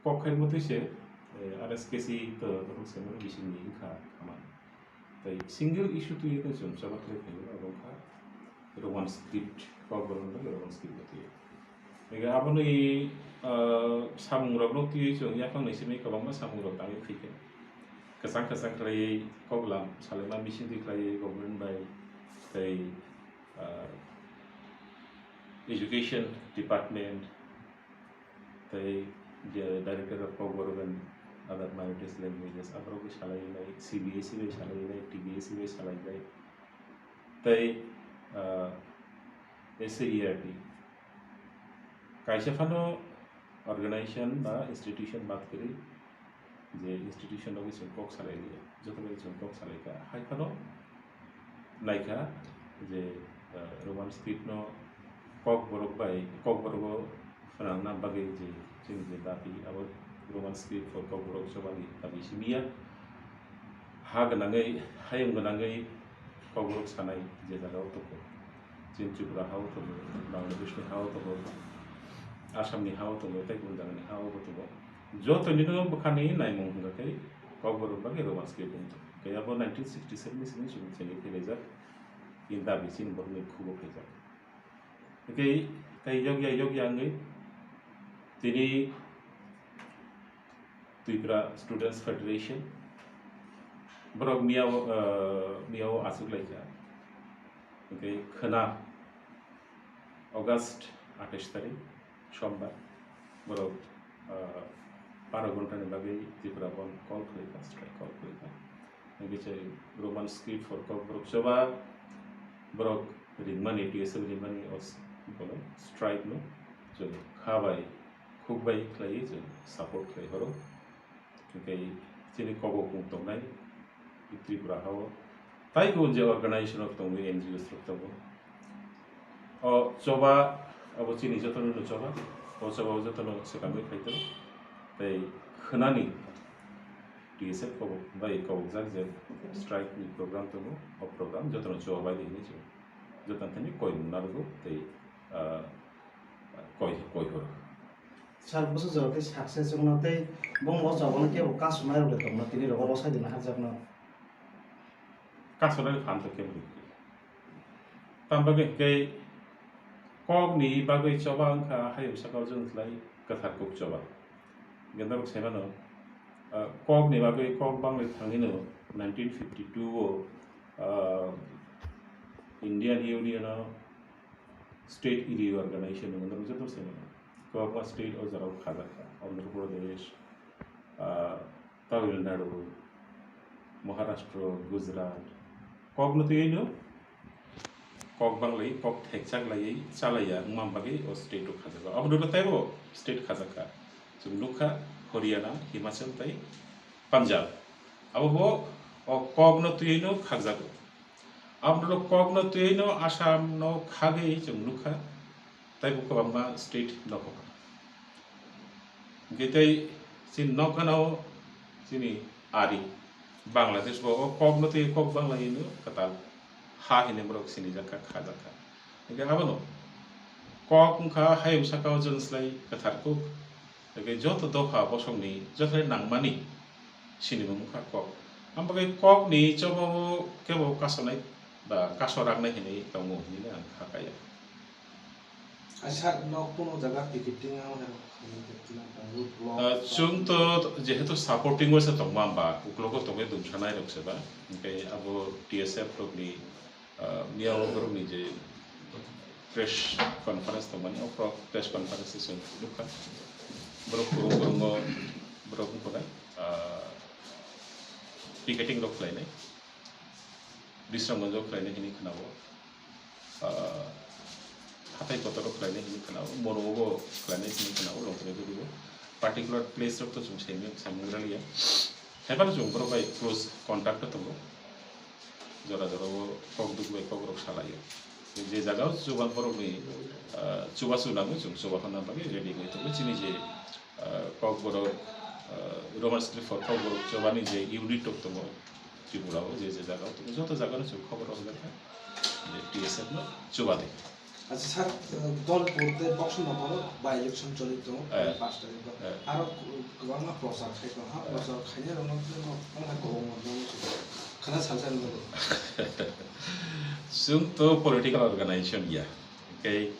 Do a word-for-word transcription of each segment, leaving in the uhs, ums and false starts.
Kok khairmwtwi se, eh, R S K C to, to se mano bisingni wngkha khamani. Tai single issue twi to chwng choba khlai phaio, abo wngkha Roman script, Kokborok wngkha Roman script twi. Ega aboni, ah, samungrokno twi chwng yaphang naisimwi kwbangma samungrok tangwi phaikha. Kwchang kwchang khlaiwi koklam salaima bisingtwi khlaiwi government bai tei, ah, education department, tei je Director of Kokborok and Other Minorities Languages, aborok bai salai nai, C B S E bai salai nai, T B S E bai salai nai, tei, ah, S C E R T. Kaisa phano organization ba institution bad kwrwi, je institution rok chwng kok salai liya, joto bai chwng kok salai kha, hai phano naikha je, ah, Roman script no Kokborok bai, Kokborok o phwnangna bagwi je chini je dabi, abo Roman script for Kokborok chobani dabi simi ya. Ha gwnangwi, hayung gwnangwi Kokborok sanai je jaga o tongo. Chini Tripura ha o tongo, Bangladesh ni ha o tongo, Assam ni ha o tongo, tei gubun jaga ni ha o bo tongo. Joto ni no bwkha ni naimung hwnkha khe Kokborok bagwi Roman script wng tongo. Khe abo nineteen sixty seven ni simi chwng chengwi phailaijak, in dabi chini borok ni khubo phaijak. Tei, tei yokya yokya wngwi tini Tripura Students Federation borok miyao, eh, miyao achuk laikha. Tei khwna August atais tarik, Sombar, borok, ah, baro ghonta ni bagwi Tripura Bandh call khlaikha, strike call khlaikha. Hwnkhe se Roman script for Kokborok choba borok ringmani, T S F ringmani o s-, bono strike no chwng kha bai, khuk bai khlaiwi chwng support khlai horo. Hwnkhe chini kok o kung tongnai Tripura ha o. Tai kubun je organization rok tongo, N G Os rok tongo. O choba, abo chini jotono no choba. O choba o jotono swkangwi phai tongo. Tei khwnani T S F kobok bai kobokjak je strike ni program tongo. O program jotono choba bai di hinwi chwng jotono thani koimung narwgo tei, ah, koi, koi horo. Sir, bwswk jora tei success wngno tei bongni o choba no kebo kasumai rok le tongno tini rogo rosai dina hakjakno. Kasonani phan to kebo rikri. Tamo bagwi hwnkhe kokni bagwi choba wngkha hayung saka o chwng khlai kwthar kuk choba. Hwnkhe norok sai mano, ah, kokni bagwi kok banglai thangwi no nineteen fifty two o, ah, Indian Union o state reorganization wngwi norok joto sai mano. Kwbangma state o jora o khajak kha, Andhra Pradesh, ah, Tamil Nadu, Maharashtra, Gujarat, kokno twiwi no kok banglai, kok thekchak laiwi chalaiya wngma bagwi o state o khajak kha. Abo dolo teibo state khajak kha. Chwng nukha Haryana, Himachal tei Punjab. Abo bo o kokno twiwi no khakjago. Abo dolo kokno twiwi no Assam no khagwi chwng nukha. Tei bo kwbangma state nokhokha. Hwnkhe tei chini nokgana o chini ari Bangladesh bo o kokno tei kok Bangla hino kwtal ha hinwi borok sinijak kha, khajak kha. Hwnkhe abono kok wngkha hayung saka o chwng slai kwthar kuk. Hwnkhe joto dopha bosongni joto nangmani sinimung wngkha kok. Amo bagwi kokni choba o kebo kasonai ba kaso raknai hinwi tongo hinwi ang kha kaya. Aisa nok kuno jaga picketing ang hai rok khamwi tongthina tongo, block. Ah, chwng to jehetu supporting o se tongma hwnba, uklogo tongwi dumsanai rok se ba, hwnkhe abo T S F rokni, ah, miyao borokni je press conference tongmani, o pro-, press conference se chwng nukha. Borok kwrwng kwrwngo borok wngkha, ah, picketing rok khlainai. Bisramganjo khlainai hinwi khwnao, ah, hathai kotor khlainai hinwi khwnao, Mono bo khlainai hinwi khwnao, Longkrai Guri bo. Particular place rok to chwng saimung, saimung raliya. Haiphano chwng borok bai close contact o tongo. Jora jora o kok duk bai kok rok salaio. Je jaga o chuban borok ni, ah, chubachu nangwi chwng chuba honna bagwi ready wngwi tongo. Chini je ah, Kokborok, ah, Roman script for Kokborok chobani je unit rok tongo Tripura o, je je jaga o tongo, joto jaga no chwng khobor rok jakha je T S F no choba de. Acha sir, eh, Dolpur tei Boxing Nogoro by election choli tongo, eh, pash tarikh o. Eh. Aro kwbangma prochar khai tongo, ha, eh, prochar khainai rokno tei no, no hai kwbangma no khana salsa no. Chwng to political organization ya. Okay.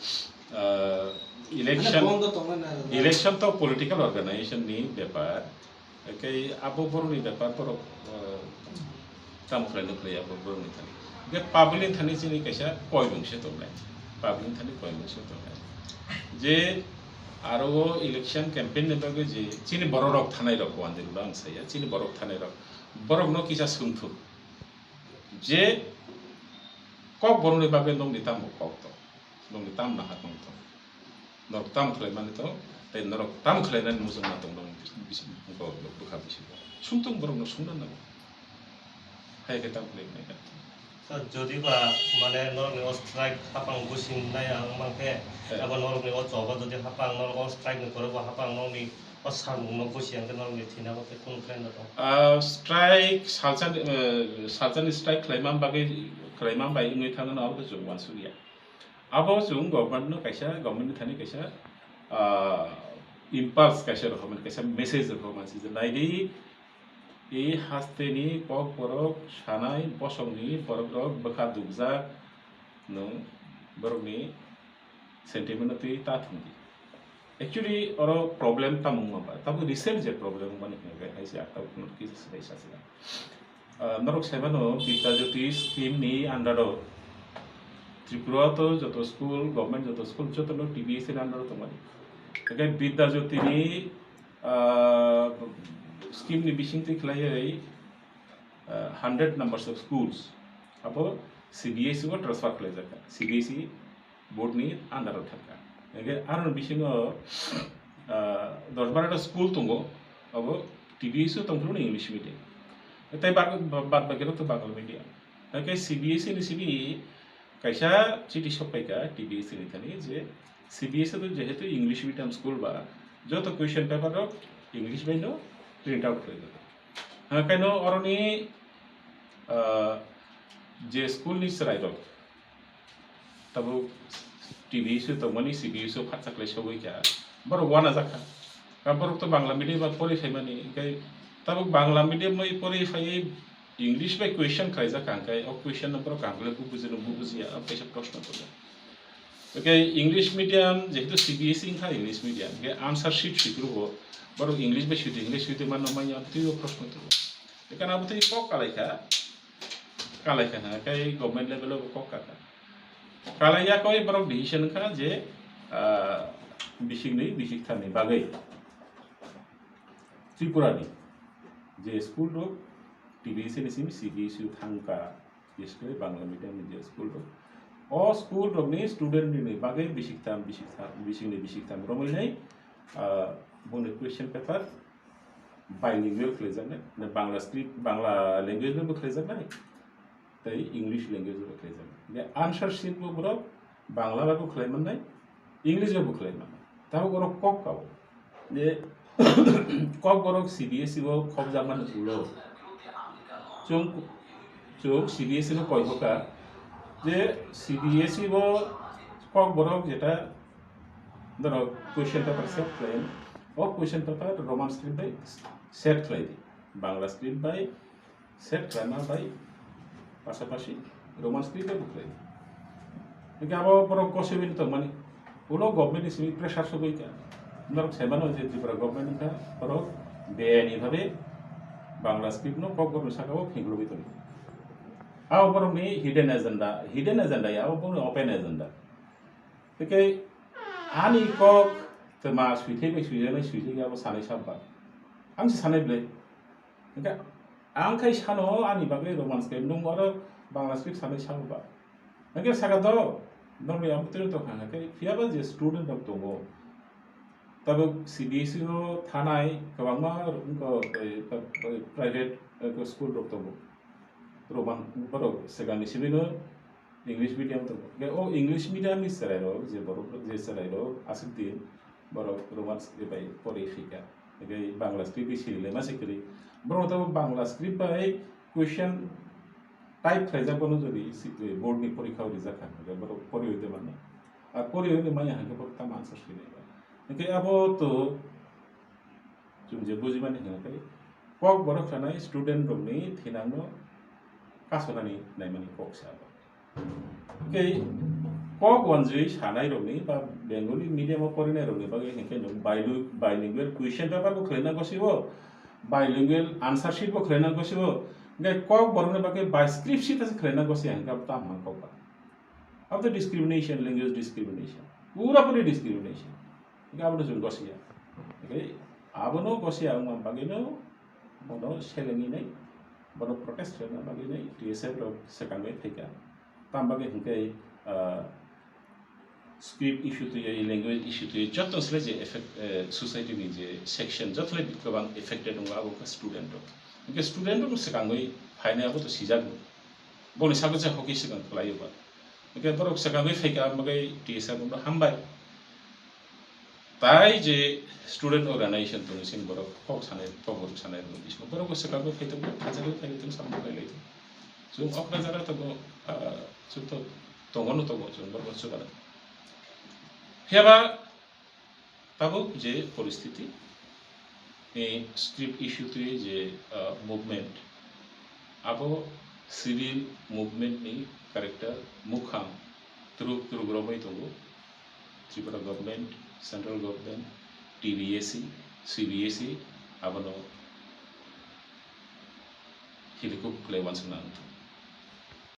Ah, election, bondo tongo na, na. Election to political organization ni bepar. Ekai abo borokni bepar borok, eh, tamo khlai nuk khlai abo borokni thani. Ge public ni thani chini kaisa koimung se tongnai. Public ni thani koimung se tongnai. Je aro o election campaign ni bagwi je chini borok rok thanai rok kuan dirba ang saya. Chini borok thanai rok. Borok no kisa sungthuk. Je kok borokni bagwi nokni tamo kok tong. Nokni tam naha tong tong. Norok tam khlai mani tong, tei norok tam khlai nani muchung ma tong nang bisi, bisi, bo, bo, bwkha bisi. Sumtong borok no sumna nango. Hai khe tam khlai mani kha. Sir, jodi ba, mane, norok ni o strike hapang busi nai ang mang khe, eh, abo norok ni o choba jodi hapang, norok o strike ni korok bo hapang, norok ni o samung no busi ang khe norok ni thina bo khe kunu plan da tong? Ah, strike salsa ni, eh, salsa ni strike khlai ma bagwi, khlai ma bai wngwi thangno abo khe chwng uansukya. Abo chwng government no kaisa, government ni thani kaisa, ah, impulse kaisa rwkha mani, kaisa message rwkha mani, je naidi, e haste ni kok borok sanai bosong ni borok rok bwkha dukjak, nwng borok ni sentiment no twi ta thung di. Actually, oro problem tamo wngma ba, tamo recent je problem wngmani hwnka khe, hai se akta kunu kisa se kaisa se. Ah, norok sai mano, Bidya Jyoti scheme ni under o Tripura to joto school, government joto school, joto no T B S ni under o tongmani. Hwnkhe Bidya Jyoti ni, ah, scheme ni bising twi khlaiwi, ah, hundred numbers of schools abo C B S E o transfer khlaijak kha. C B S E board ni under o thangkha. Hingke aroni bisingo, ah, dos barota school tongo, abo T B S o tongphuru ni English medium. Tei bak-, ba-, bad baki rok to Bangla medium. Hingke C B S E ni simi kaisa chiti sokpaikha T B S E ni thani je C B S E to jehetu English medium school ba, joto question paper rok English bai no print out khlai jago. Hingke no oroni, ah, je school ni chwrai rok, tabuk T B S o tongmani, C B S o phatsa khlai sogwi kha. Borok uanajak kha. Ka borok to Bangla medium o pori phaimani, hingke tabuk Bangla medium bai pori phaiwi English bai question khlaijak kha, hingke o question no borok kaham khe bo bujino, bo bujiya, abo kaisa proshno tongo. Hingke English medium, jehetu C B S E wngkha English medium, hingke answer sheet swi phuru bo, borok English bai swi di, English swi di manno manya, abo twi o proshno tongo. Hingke abo twi kok kalai kha. Kalai kha hwnka khe government level o bo kok kha kha. Kalai ya koi borok decision kha je, ah, bisik ni, bisik thani bagwi Tripura ni je school rok T B S E ni simi C B S E o thang kha, bises khe Bangla medium ni je school rok. O school rok ni student ni bagwi bisik tham, bisik tham, bisik ni bisik tham romwi nai, ah, boni question paper bilingual khlaijaknai, na Bangla script, Bangla language bai bo khlaijaknai, tei English language bai bo khlaijaknai. Je answer sheet bo borok Bangla bai bo khlai mannai, English bai bo khlai mannai. Tabuk borok kok kao. Je kok borok C B S E bo khobjakmani ulo. Chwng, chwng C B S E no koi hoka je C B S E bo kok borok jeta Norok question paper set khlai, o question paper Roman script bai set khlai di, Bangla script bai set khlaima bai pasapasi Roman script bai bo khlai di. Hingke abo borok gosibini tongmani, ulo government ni simi pressure sogwi kha. Norok sai mano je Tripura government wngkha borok beyani bhabe Bangla script no kokborokni saka o phingulogwi tongo. Abo borokni hidden agenda, hidden agenda ya, abo borokni open agenda. Tei ani kok twma swithai bai swijaknai swijak ya abo sanai sabo ba. Ang se sanai belai. Hingke ang khai sano ani bagwi Roman script, nwng oro Bangla script sanai sabo ba. Hingke saka do, norok yang bwtwi tongkha hingke phiya ba je student rok tongo. Tabuk C B S E o thanai kwbangma wngkha, eh, eh, private, eh, school rok tongo. Roman borok swkangni simi no English medium tongo. Hingke o English medium ni chwrai rok je borok, je chwrai rok aswk din borok Roman script bai pori khaikha. Hingke Bangla script bai siri le ma se kwrwi. Borok to Bangla script bai question type khlaijak bono jodi si-, board ni porikha o rijak kha, hingke borok poriwi de mano. Ar poriwi manya hwnkhe bo tamo answer swi nai ba. Hwnkhe abo to chwng je bujimani hwnkhe kok borok sanai student rokni thinangno kasonani naimani kok se abo. Hwnkhe kok wanjwi sanai rokni ba Bengali medium o porinai rokni bagwi hwnkhe nwng bilu-, bilingual question paper bo khwlaina gosibo, bilingual answer sheet bo khwlaina gosibo, hwnkhe kok borokni bagwi bi script sheet ase khwlaina gosi hwnkhe abo tamo kok ba. Of the discrimination, language discrimination, pura puri discrimination. Hwnkhe abono chwng gosiya. Hwnkhe abono gosiya wngma bagwino bono selengwi nai, bono protest khlaina bagwi nai T S F rok swkangwi phaikha. Tam bagwi hwnkhe, ah, script issue twiwi, language issue twiwi, joto sle je effect, eh, society ni je section, joto sle kwbang affected wngo abo wngkha student rok. Hwnkhe student rok swkangwi phainai abo to sijak bo. Boni saka je hoki swkang khlai ba. Hwnkhe borok swkangwi phaikha, hwnkhe T S F rokno hambai. Tai je student organization tongo, chini borok kok sanai, kok borok sanai rok bisingo borok bo swkangwi phai tongo, khajagwi phai tongo, samung khlai lai tongo. Chwng okra jara tongo, ah, chwng to tongo no tongo, chwng borok bo chubana. Phiya ba tabuk je poristiti, eh, script issue twi je, ah, movement, abo civil movement ni character mukhang twrwk twrwk romwi tongo. Tripura government, central government, T B S E, C B S E, abono hilikuk khlai uansukna wngthok.